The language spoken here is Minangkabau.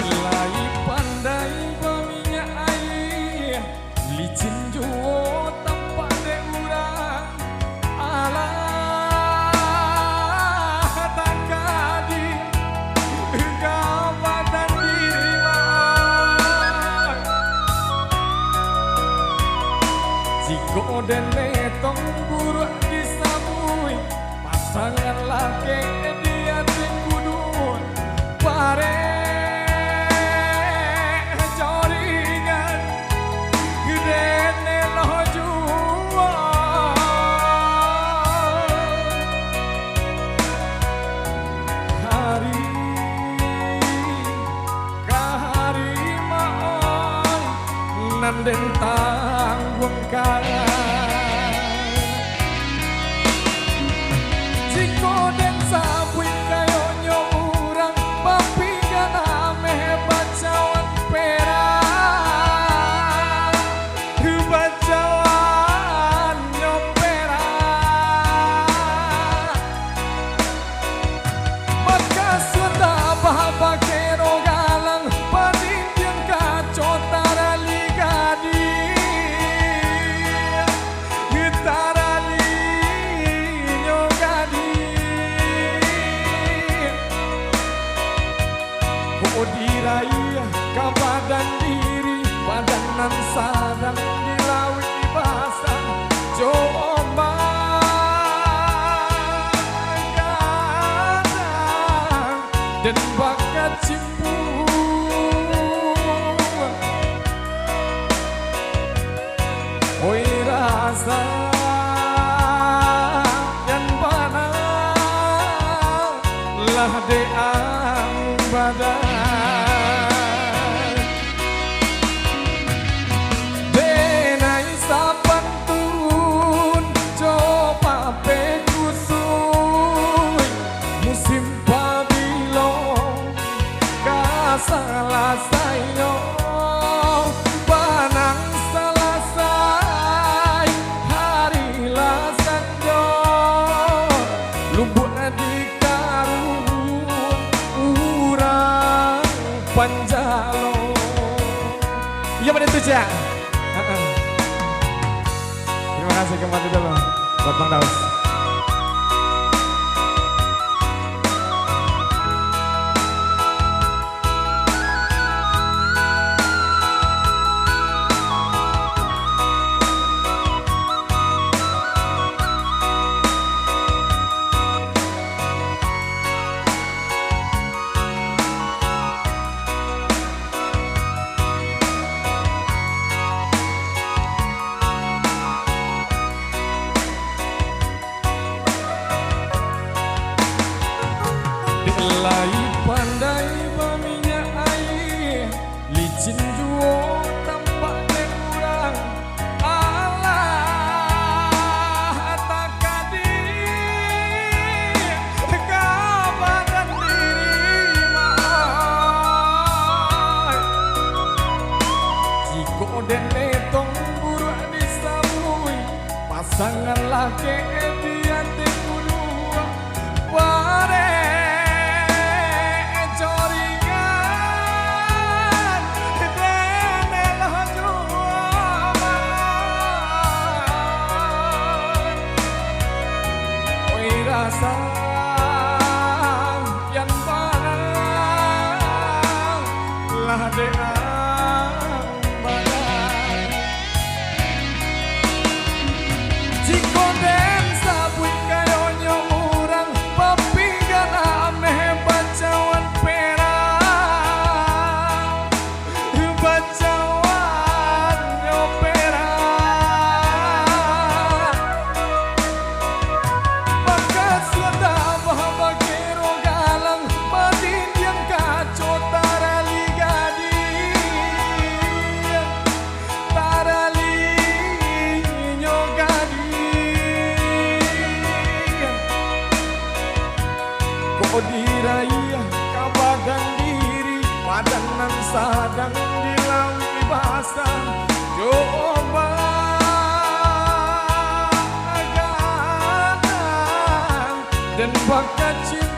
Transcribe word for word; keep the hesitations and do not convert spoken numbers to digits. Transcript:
Lai pandai baminyak aia, licin juo tampak dek urang. Alah, takadi ka badan diri, Mak. Jikok den etong buruak disabuik, pasangan laki di ati kudu barek jo ringan, den elok juo. Hari ka hari, Mak, nan den tangguangkan. Jikok den sabuik kayonyo urang, bapinggan ameh bacawan perak, bacawannyo perak. Maka sudah bah bakero galang, badindiang kaco tarali gadih, taralinyo gadih. Kok diraih ka badan diri, badan nan sadang dilawik basah jo ombak gadang, den bakacimpuang. Oi, rasa nan bana lah dek ang badai. Denai sapantun jo papeh kusuik, musim pabilo ka salasainyo, banang salasai, hari lah sanjo, lumbuak di karuang urang panjalo. Iyo, bana tu, Cak. Heeh. Terima kasih kembali dulu buat Bang Daus. Dek lai pandai baminyak aia, licin juo tampak dek urang. Alah, takadi ka badan diri, Mak. Jikok den etong buruak disabuik, pasangan laki di ati kuduo, barek jo ringan, den elok juo, Mak. Oi, rasa nan bana lah dek ang badai. Jikok den sabuik kayonyo urang, bapinggan ameh bacawan perak, bacawannyo perak. Maka sudah bah bakero galang, badindiang kaco tarali gadih, taralinyo gadih. Kok diraih ka badan diri, badan nan sadang dilawik basah jo ombak gadang, den bakacimpuang.